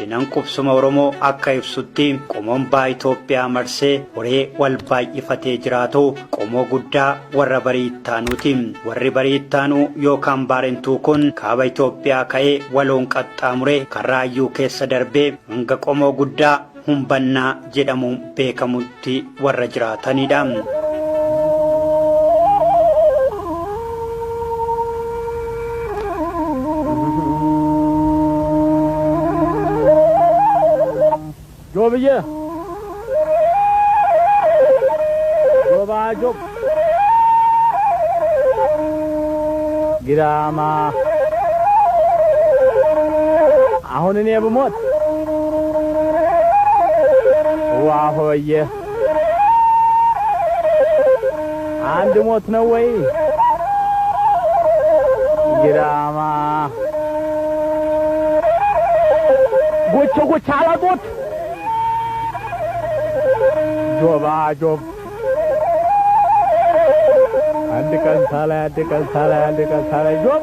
Seenaan qubsuma Oromoo akka ibsutti qomoon baha Itoophiyaa marsee horee wal baay'ifatee jiraatu qomoo guddaa warra Barii Ittaanuuti. Warri Barii Ittaanuu yookaan Baarentuu kun kaaba Itoophiyaa ka'ee waloon qaxxaamuree Karraayyuu keessa darbee hanga qomoo guddaa Humbannaa jedhamuun beekamutti warra jiraatanidha. Joobiyye. Joobaa joob. Giraamaa. አሁን እኔ ብሞት ዋሆዬ አንድ ሞት ነው ወይ? ግራማ ጎቸ ጎቸ አላጦት ጆባ ጆብ አንድ ቀን ሳላይ አንድ ቀን ሳላይ አንድ ቀን ሳላይ ጆብ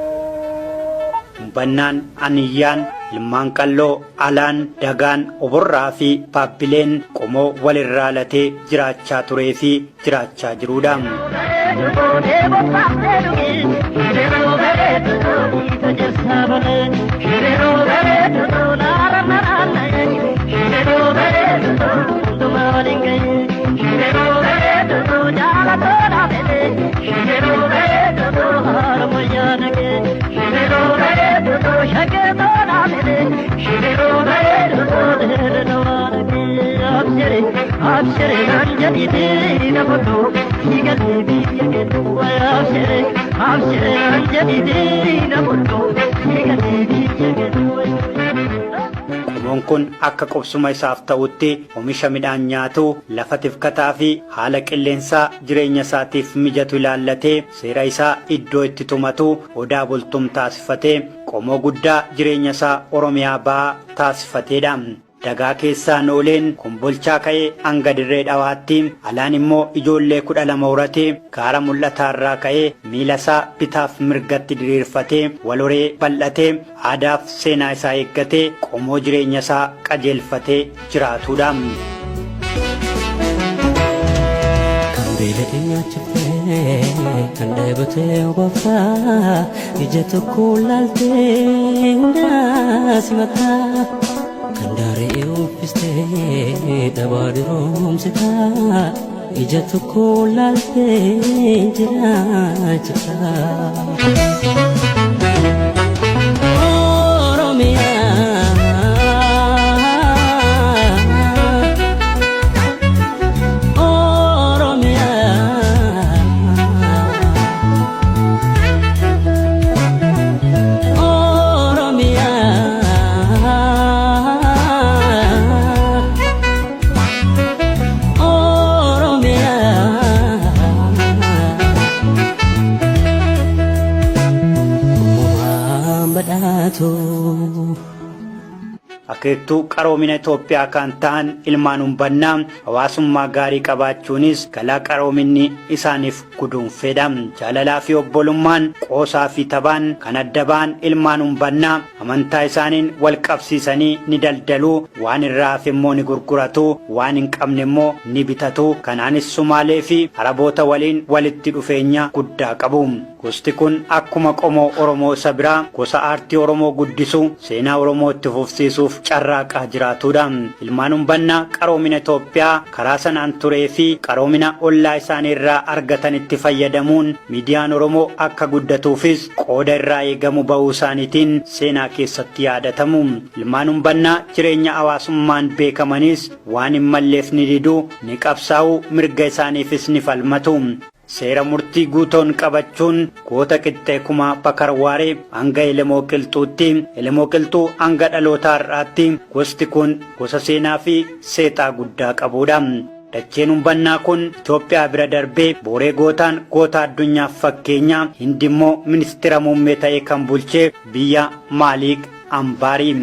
Humbannaan, Aniyyaan, Ilmaan Qalloo, Alaan, Dagaan, Oborraa fi Baabbileen qomoo walirraa latee jiraachaa turee fi jiraachaa jiruudha. Qomoon kun akka qubsuma isaaf ta'utti oomisha midhaan nyaatuu, lafa tifkataa fi haala qilleensaa jireenya isaatiif mijatu ilaallatee seera isaa iddoo itti tumatu Odaa Bultum taasifatee qomoo guddaa jireenya isaa Oromiyaa Bahaa taasifateedha. Dagaa keessaa Nooleen Kombolchaa ka'ee hanga Dirree Dhawaatti, Alaan immoo ijoollee 12 horatee gaara Mul'ataarraa ka'ee miilasaa bitaaf mirgatti diriirfatee wal horee bal'atee aadaaf seenaa isaa eeggatee qomoo jireenyasaa qajeelfatee jiraatuudha. Kan beela'e nyaachiftee, kan dheebote obaaftaa, ija tokko laaltee hundaa simataa. Kan daaree uffistee dhabaa duroomsitaa, ija tokko laaltee jiraachiftaa. Oromiyaa. Oromiyaa. Oromiyaa. Oromiyaa. Uumamaan badhaatu. Akeektuu qaroomina Itoophiyaa kan ta'an ilmaan Humbannaa hawaasummaa gaarii qabaachuunis galaa qaroominni isaaniif guduunfedha. Jaalalaa fi obbolummaan, qoosaa fi taphaan kan adda ba'an ilmaan Humbannaa amantaa isaaniin wal qabsiisanii ni daldalu, waan irraa hafe immoo ni gurguratu, waan hin qabne immoo ni bitatu. Kanaanis Sumaalee fi Araboota waliin walitti dhufeenya guddaa qabu. Gosti kun akkuma qomoo Oromoo isa biraa gosa aartii Oromoo guddisuu, seenaa Oromoo itti fufsiisuuf carraaqaa jiraatuudha. Ilmaan Humbannaa qaroomina Itoophiyaa karaa sanaan turee fi qaroomina ollaa isaanii irraa argatanitti fayyadamuun miidiyaan Oromoo akka guddatuufis qooda irraa eegamu bahuu isaaniitiin seenaa keessatti yaadatamu. Ilmaan Humbannaa jireenya hawaasummaan beekamanis waan hin malleef ni didu, ni qabsaa'u, mirga isaaniifis ni falmatu. Seera murtii guutoon qabachuun goota qixxee kumaa Bakar Waaree hanga Elemoo Qilxuutti, Elemoo Qilxuu hanga dhaloota har'aatti gosti kun gosa seenaa fi seexaa guddaa qabuudha. Dacheen Humbannaa kun Itoophiyaa bira darbee Booree Gootaan goota addunyaaf fakkeenya, Hindi immoo ministira muummee ta'ee kan bulche biyya Maaliik Ambaari.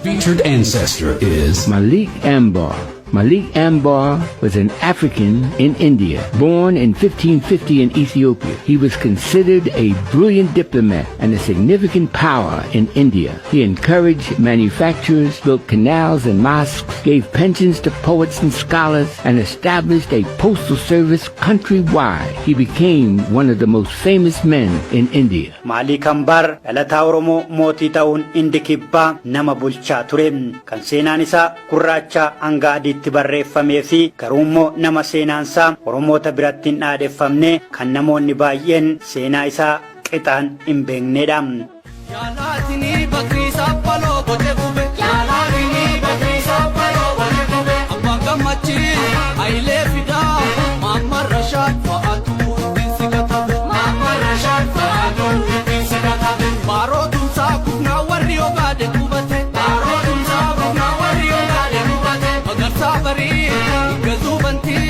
Featured ancestor is Malik Ambar. Malik Ambar was an African in India, born in 1550 in Ethiopia. He was considered a brilliant diplomat and a significant power in India. He encouraged manufacturers, built canals and mosques, gave pensions to poets and scholars, and established a postal service countrywide. He became one of the most famous men in India. Maaliik Ambaar dhalataa Oromoo mootii ta'uun Indi Kibbaa nama bulchaa ture. Kan seenaan isaa gurraacha hanga adiitti barreeffamee fi garuu immoo nama seenaansaa Oromoota biratti hin dhaadheffamne, kan namoonni baay'een seenaa isaa qixaan hin beeknedha. Yaalaatinii bakri saaphaloo boce gube. Yaalaatinii bakri saaphaloo boce gube. Abbaan gammachii Hayilee Fidaa Maamman Rashaad fa'aatu ittiin si katabe. Maamman Rashaad fa'aatu ittiin si katabe. Baaroo tumsaa kufnaa warri ogaade qubate. Baaroo tumsaa kufnaa warri ogaade qubate. Magarsaa barii gazuu bantii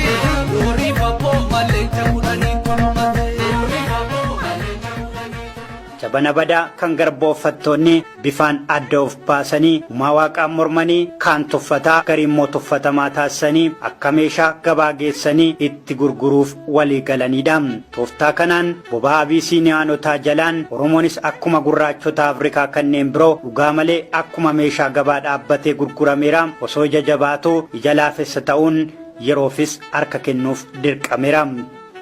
horii fabboo maleenca 10 tolmate. Horii fabboo maleenca 10. Jabana badaa kan garbooffattoonni bifaan adda of baasanii uumaa Waaqaan mormanii, kaan tuffataa, garii immoo tuffatamaa taasisanii akka meeshaa gabaa geessanii itti gurguruuf walii galanidha. Tooftaa kanaan boba'aa Abisiiniyaanotaa jalaan Oromoonis akkuma gurraachota Afrikaa kanneen biroo dhugaa malee akkuma meeshaa gabaa dhaabbatee gurgurameera. Osoo ija jabaatu ija laafessa ta'uun yeroofis harka kennuuf dirqameera.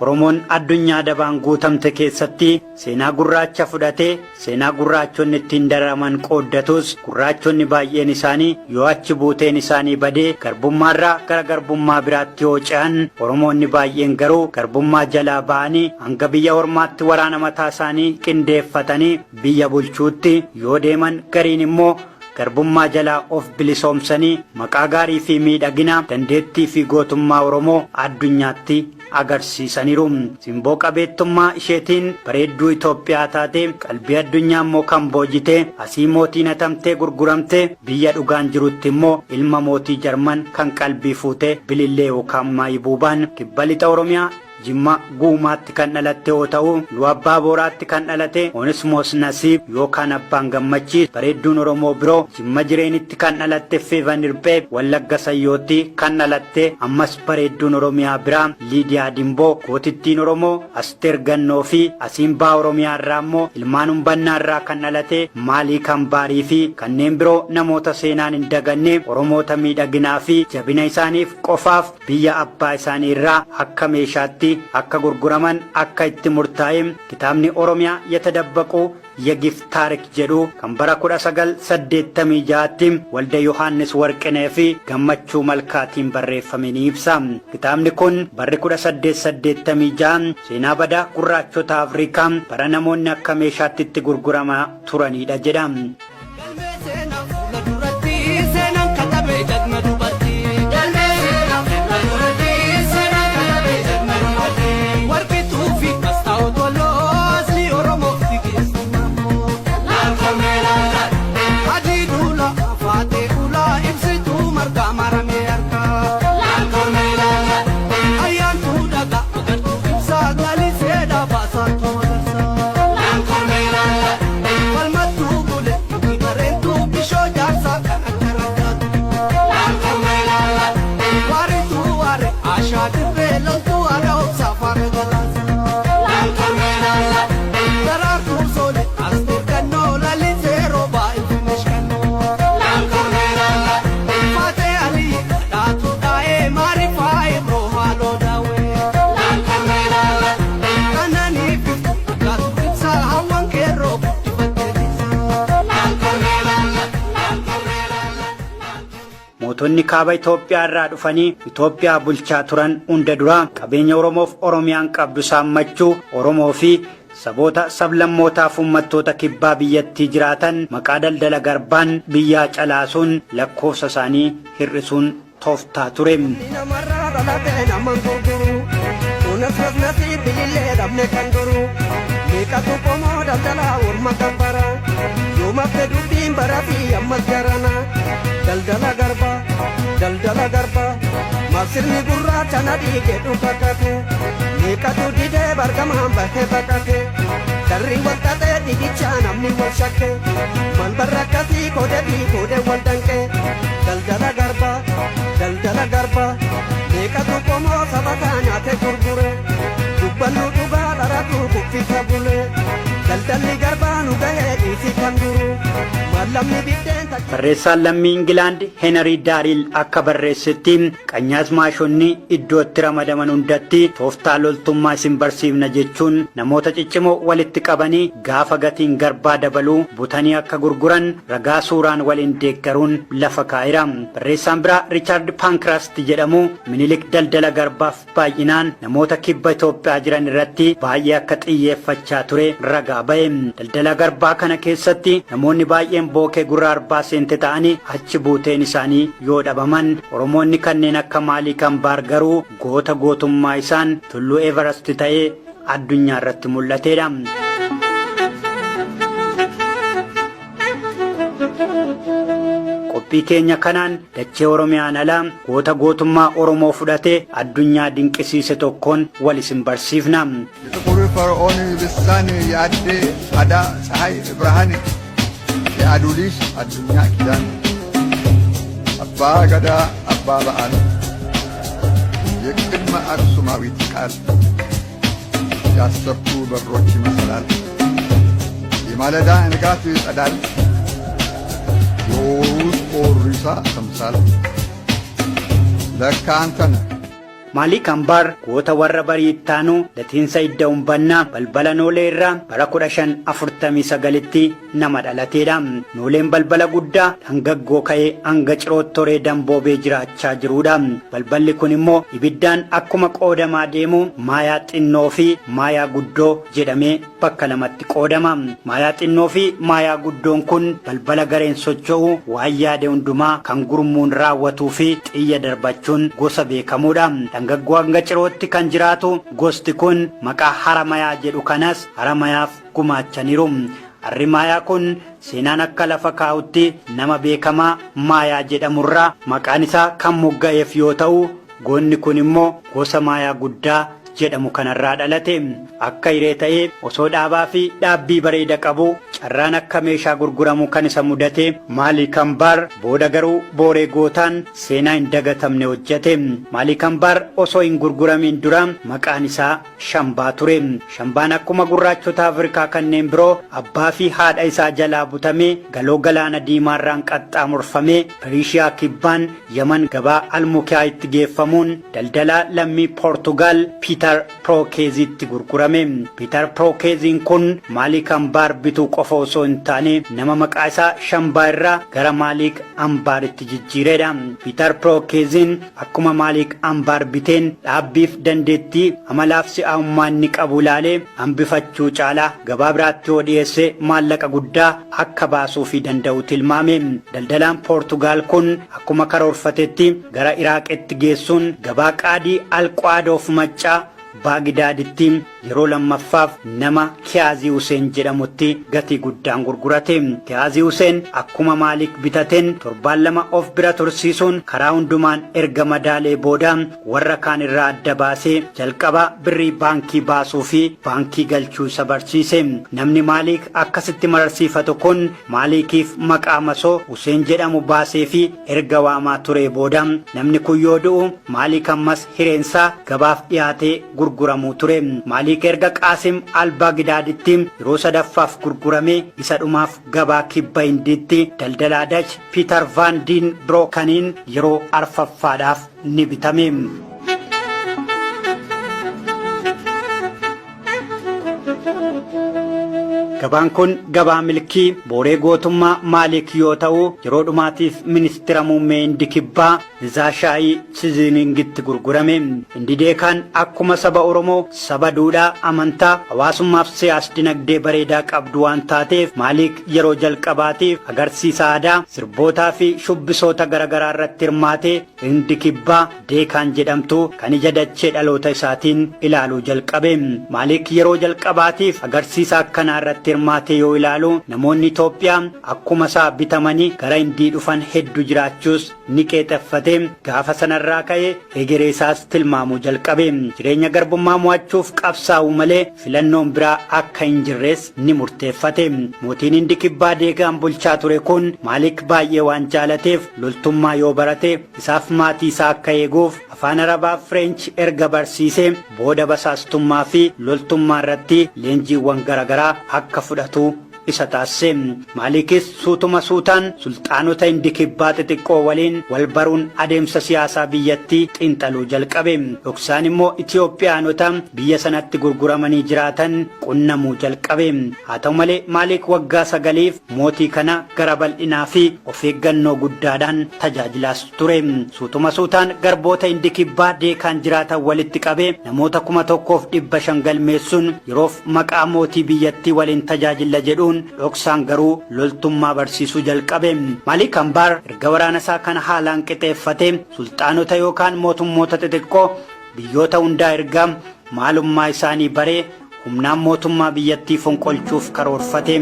Oromoon addunyaa dabaan guutamte keessatti seenaa gurraacha fudhatee seenaa gurraachonni ittiin dararaman qooddatus, gurraachonni baay'een isaanii yoo achi buuteen isaanii badee garbummaarraa gara garbummaa biraatti yoo ce'an, Oromoonni baay'een garuu garbummaa jalaa ba'anii hanga biyya ormaatti waraana mataa isaanii qindeeffatanii biyya bulchuutti yoo deeman, gariin immoo garbummaa jalaa of bilisoomsanii maqaa gaarii fi miidhagina, dandeettii fi gootummaa Oromoo addunyaatti agarsiisaniiru. Simboo qabeettummaa isheetiin bareedduu Itoophiyaa taate, qalbii addunyaa immoo kan boojite, asii mootiin hatamtee gurguramte, biyya dhugaan jirutti immoo ilma mootii Jarman kan qalbii fuute, Bilillee yookaan Maayibuubaan Kibba Lixa Oromiyaa, Jimma Guumaatti kan dhalatte yoo ta'u, Iluu Abbaa Booraatti kan dhalate Onismoos Nasiib yookaan Abbaan Gammachiis, bareedduun Oromoo biroo Jimma Jireenitti kan dhalatte Feevan Hirphee, Wallagga Sayyootti kan dhalatte ammas bareedduun Oromiyaa biraa Liidiyaa Dimboo, gootittiin Oromoo Asteer Gannoo fi Asiimbaa Oromiyaa irraa immoo ilmaan Humbannaa irraa kan dhalate Maalii Kambaarii fi kanneen biroo namoota seenaan hin daganne, Oromoota miidhaginaa fi jabina isaaniif qofaaf biyya abbaa isaanii irraa akka meeshaatti akka gurguraman akka itti murtaa'e kitaabni "Oromiyaa የተደበቁ የግፍ ታሪክ" jedhu kan bara 1986tti Walda Yohaannis Warqinee fi Gammachuu Malkaatiin barreeffame ni ibsa. Kitaabni kun barri 1886 seenaa badaa gurraachota Afrikaa, bara namoonni akka meeshaatti itti gurguramaa turanidha jedha. Galmee seenaa fuula duratti seenaan katabee jagna dubartii. Galmee seenaa fuula duratti seenaan katabee jagna dubartii. Warqituu fi mastaa'ot walloo asli Oromoof tigeessu maammoo. Laalkomee laalaa. Adii duula faatee ulaa ibsituu margaa maramee harkaa. Laalkomee laalaa. Ayyaantuu dhagaa magartuu ibsaa galisee dhaabasaatu magarsaa. Laalkomee laalaa. Falmattuu bule mukti bareentuu bishoo jaarsaa kan akka raggaatu. Laalkomee laalaa. Waarituu waare ashaa dirree loltuu haadha obsaa faara galaasa. Laalkomee laalaa. Daraartuu soole Asteer Gannoo Lalisee Roobaa Ilfinesh Kannoo. Laalkomee laalaa. Faatee Alii dhadhaatu dhaa'ee maarifaa Ibroo haaloo daawwee. Laalkomee laalaa. Kananii biftu akkaatu ibsaa hawwan keerroo guddifattee tiksaa. Laalkomee laalaa. Laalkomee laalaa. Mootonni kaaba Itoophiyaa irraa dhufanii Itoophiyaa bulchaa turan hunda dura qabeenya Oromoof Oromiyaan qabdu saammachuu, Oromoo fi saboota, sablammootaaf uummattoota kibbaa biyyattii jiraatan maqaa daldala garbaan biyyaa calaasuun lakkoofsa isaanii hir'isuun tooftaa ture. Namarraa dhalatee naman gurguru. Kunis nasnasii bilillee dhabne kan duru. Meeqatu qomoo daldalaa orma gabbara. Yoomafte dubbiin baratii ammas garana. Daldala garbaa, daldala garbaa. Maaf sirni gurraacha nadhii jedhu kakate. Meeqatu didee bargamaan bahee baqate. Darri wal xaxee didichaa namni wal shakke. Mal barra akkasii koodee fi koodee wal danqe. Daldala garbaa, daldala. daldala garbaa meeqatu qomoo saba kaa nyaate gurgure dubbannu dhugaa dharatu kuffisa bulee daldalli garbaa nu gahee dhiisi kan duru mallamni biddeen takka. Barreessaan lammii Ingilaand Heenarii Daariil akka barreessetti, Qanyaazmaashonni iddootti ramadaman hundatti tooftaa loltummaa isin barsiifna jechuun namoota ciccimoo walitti qabanii gaafa gatiin garbaa dabaluu butanii akka gurguran ragaa suuraan waliin deeggaruun lafa kaa'eera. Barreessaan biraa Riichaard Paankrast jedhamu Minilik daldala garbaaf baay'inaan namoota kibba Itoophiyaa jiran irratti baay'ee akka xiyyeeffachaa ture ragaa ba'e. Daldala garbaa kana keessatti namoonni baay'een bookee gurra arbaa seente ta'anii achi buuteen isaanii yoo dhabaman, Oromoonni kanneen akka Maaliik Ambaar garuu goota gootummaa isaan tulluu Everest ta'ee addunyaa irratti mul'ateedha. Qophii keenya kanaan dachee Oromiyaan alaa goota gootummaa Oromoo fudhatee addunyaa dinqisiise tokkoon wal isin barsiifna. የጥቁር ፈርዖን ልሳን የአዴ አዳ ፀሐይ ብርሃን የአዱሊስ አዱኛ ኪዳን አባ ገዳ አባ በዓል የቅድመ አክሱማዊት ቃል የአስርቱ በሮች መሰላል የማለዳ ንጋት ጸዳል የኦሩስ ኦሪሳ ተምሳል ለካ አንተ ነህ። Maaliik Ambaar goota warra barii ittaanuu latiinsa idda umbannaa balbala Noolee irraa bara 1549tti nama dhalateedha. Nooleen balbala guddaa dhangaggoo ka'ee hanga ciroottoree damboobee jiraachaa jiruudha. Balballi kun immoo ibiddaan akkuma qoodamaa deemu maayaa xinnoo fi maayaa guddoo jedhamee bakka lamatti qoodama. Maayaa xinnoo fi maayaa guddoon kun balbala gareen socho'u waan yaade hundumaa kan gurmuun raawwatuu fi xiyya darbachuun gosa beekamuudha. Dargaggoo hanga cirootti kan jiraatu gosti kun maqaa Haramayaa jedhu kanas Haramayaaf gumaachaniiru. Harri Maayaa kun seenaan akka lafa kaa'utti nama beekamaa Maayaa jedhamurraa maqaan isaa kan mogga'eef yoo ta'u, goonni kun immoo gosa Maayaa guddaa jedhamu kanarraa dhalate. Akka hiree ta'ee osoo dhaabaa fi dhaabbii bareeda qabu carraan akka meeshaa gurguramu kan isa mudate Maaliik Ambaar booda garuu booree gootaan seenaa hin dagatamne hojjete. Maaliik Ambaar osoo hin gurguramiin dura maqaan isaa Shambaa ture. Shambaan akkuma gurraachota Afrikaa kanneen biroo abbaa fi haadha isaa jalaa butamee galoo galaana diimaarraan qaxxaamurfamee Perishiyaa kibbaan Yaman gabaa Almukiyaa'itti geeffamuun daldalaa lammii Poortugaal Piitar Pirookeeziitti gurgurame. Piitar Pirookeeziin kun Maaliik Ambaar bituu qofa osoo hin taane nama maqaa isaa Shambaa irraa gara Maaliik Ambaaritti jijjiireedha. Piitar Pirookeeziin akkuma Maaliik Ambaar biteen dhaabbiif dandeettii amalaaf si'aa'ummaa inni qabu ilaalee hambifachuu caalaa gabaa biraatti yoo dhiyeesse maallaqa guddaa akka baasuufii danda'u tilmaame. Daldalaan Poortugaal kun akkuma karoorfatetti gara Iraaqitti geessuun gabaa Qaadii Alqwaadoof Maccaa Baagidaaditti yeroo lammaffaaf nama Kiyaazii Huseen jedhamutti gatii guddaan gurgurate. Kiyaazii Huseen akkuma Maaliik bitateen torbaan lama of bira tursiisuun karaa hundumaan erga madaalee booda warra kaan irraa adda baasee jalqaba birrii baankii baasuu fi baankii galchuu isa barsiise. Namni Maaliik akkasitti mararsiifatu kun Maaliikiif maqaa masoo Huseen jedhamu baasee fi erga waamaa turee booda namni kun yoo du'u Maaliik ammas hireensaa gabaaf dhiyaatee gurguramuu ture. Maaliik erga Qaasim Al-Bagidaaditti yeroo sadaffaaf gurguramee isa dhumaaf gabaa kibba Hindiitti daldalaa Dach Piitar Vaan Diin Birookaniin yeroo arfaffaadhaaf ni bitame. Gabaan kun gabaa milkii booree gootummaa Maaliik yoo ta'u yeroo dhumaatiif ministira muummee Hindi kibbaa Nizaashaayii Siziiningitti gurgurame. Hindi deekaan akkuma saba Oromoo saba duudhaa, amantaa, hawaasummaaf siyaas dinagdee bareedaa qabdu waan taateef Maaliik yeroo jalqabaatiif agarsiisa aadaa, sirbootaa fi shubbisoota garaagaraa irratti hirmaatee Hindi kibbaa Deekaan jedhamtu kan ija dachee dhaloota isaatiin ilaaluu jalqabe. Maaliik yeroo jalqabaatiif agarsiisa akkanaa irratti hirmaatee yoo ilaalu namoonni Itoophiyaa akkuma isaa bitamanii gara Hindii dhufan hedduu jiraachuus ni qeexeffate. Gaafa sanarraa ka'ee egeree isaas tilmaamuu jalqabe. Jireenya garbummaa mo'achuuf qabsaa'uu malee filannoon biraa akka hin jirres ni murteeffate. Mootiin Hindi kibbaa deegaan bulchaa ture kun Maalik baay'ee waan jaalateef loltummaa yoo barate isaaf maatii isaa akka eeguuf afaan Arabaa Fireench erga barsiisee booda basaastummaa fi loltummaa irratti leenjiiwwan garaagaraa akka fudhatu isa taasise. Maalikis suutuma suutaan sulxaanota Hindi kibbaa xixiqqoo waliin wal baruun adeemsa siyaasaa biyyattii xiinxaluu jalqabe. Dhoksaan immoo Itoophiyaanota biyya sanatti gurguramanii jiraatan qunnamuu jalqabe. Haa ta'u malee Maalik waggaa 9f mootii kana gara bal'inaa fi of eeggannoo guddaadhaan tajaajilaas ture. Suutuma suutaan garboota Hindi kibbaa deekaan jiraatan walitti qabee namoota 1,500 galmeessuun yeroof maqaa mootii biyyattii waliin tajaajilla jedhuun dhoksaan garuu loltummaa barsiisuu jalqabe. Maalik Ambaar erga waraana isaa kana haalaan qixeeffatee sulxaanota yookaan mootummoota xixiqqoo biyyoota hundaa erga maalummaa isaanii baree humnaan mootummaa biyyattii fonqolchuuf karoorfate.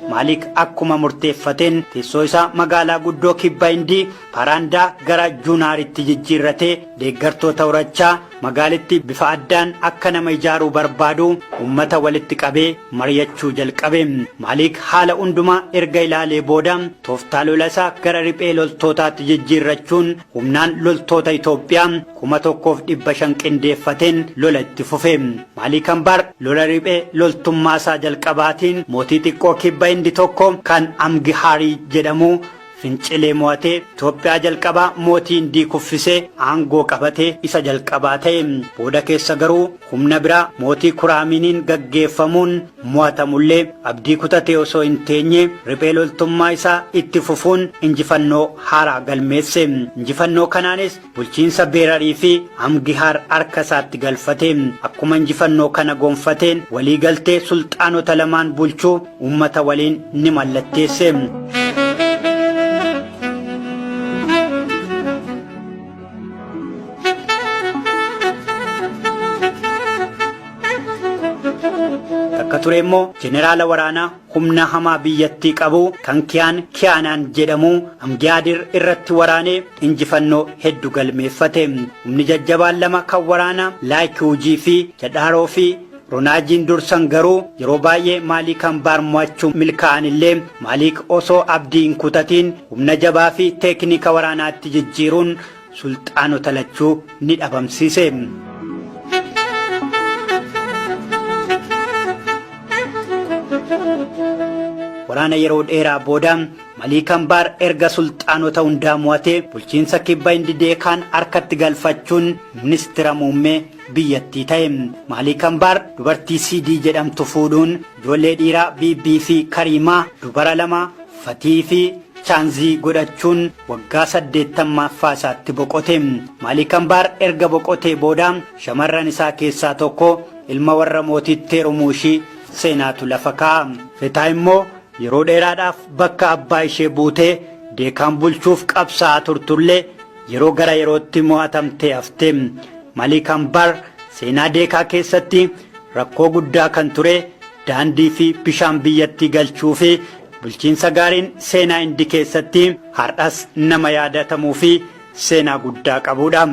Maalik akkuma murteeffateen teessoo isaa magaalaa guddoo kibba Hindii Paraandaa gara Juunaaritti jijjiirratee deeggartoota horachaa magaalitti bifa addaan akka nama ijaaruu barbaadu uummata walitti qabee mari'achuu jalqabe. Maalik haala hundumaa erga ilaalee booda tooftaa lola isaa gara riphee loltootaatti jijjiirrachuun humnaan loltoota Itoophiyaa 1,500 qindeeffateen lola itti fufe. Maalik Ambaar lola riphee loltummaa isaa jalqabaatiin mootii xiqqoo kibba Hindi tokko kan Amgihaarii jedhamu fincilee mo'atee Itoophiyaa jalqabaa mootii Hindii kuffisee aangoo qabatee isa jalqabaa ta'e. Booda keessa garuu humna biraa mootii Kuraaminiin gaggeeffamuun mo'atamullee abdii kutatee osoo hin teenye riphee loltummaa isaa itti fufuun injifannoo haaraa galmeesse. Injifannoo kanaanis bulchiinsa Beerarii fi Amgihaar harka isaatti galfate. Akkuma injifannoo kana gonfateen waliigaltee sulxaanota lamaan bulchuu uummata waliin ni mallatteesse. Takka ture immoo jeneraala waraanaa humna hamaa biyyattii qabu kan Kiyaan Kiyaanaan jedhamu Amgiyaadir irratti waraanee injifannoo hedduu galmeeffate. Humni jajjabaan lama kan waraana Laayikiwujii fi Jadhaaroo fi Ronaajiin dursan garuu yeroo baay'ee Maaliik Ambaar mo'achuu milkaa'an illee Maaliik osoo abdii hin kutatiin humna jabaa fi teeknika waraanaatti jijjiiruun sulxaanota lachuu ni dhabamsiise. Waraana yeroo dheeraa booda Maliik Ambaar erga sulxaanota hundaa mo'atee bulchiinsa kibba Hindi Deekaan harkatti galfachuun ministira muummee biyyattii ta'e. Maaliik Ambaar dubartii Siidii jedhamtu fuudhuun ijoollee dhiiraa Biibbii fi Kariimaa, dubara lama Fatii fi Chaanzii godhachuun waggaa 80ffaa isaatti boqote. Maaliik Ambaar erga boqotee booda shamarran isaa keessaa tokko ilma warra mootiitti heerumuu ishii seenaatu lafa kaa'a. Fetaa immoo yeroo dheeraadhaaf bakka abbaa ishee buutee Deekaan bulchuuf qabsaa'aa turtullee yeroo gara yerootti mo'atamtee hafte. Maliik Ambaar seenaa Deekaa keessatti rakkoo guddaa kan ture daandii fi bishaan biyyattii galchuu fi bulchiinsa gaariin seenaa Hindi keessatti har'as nama yaadatamuu fi seenaa guddaa qabudha.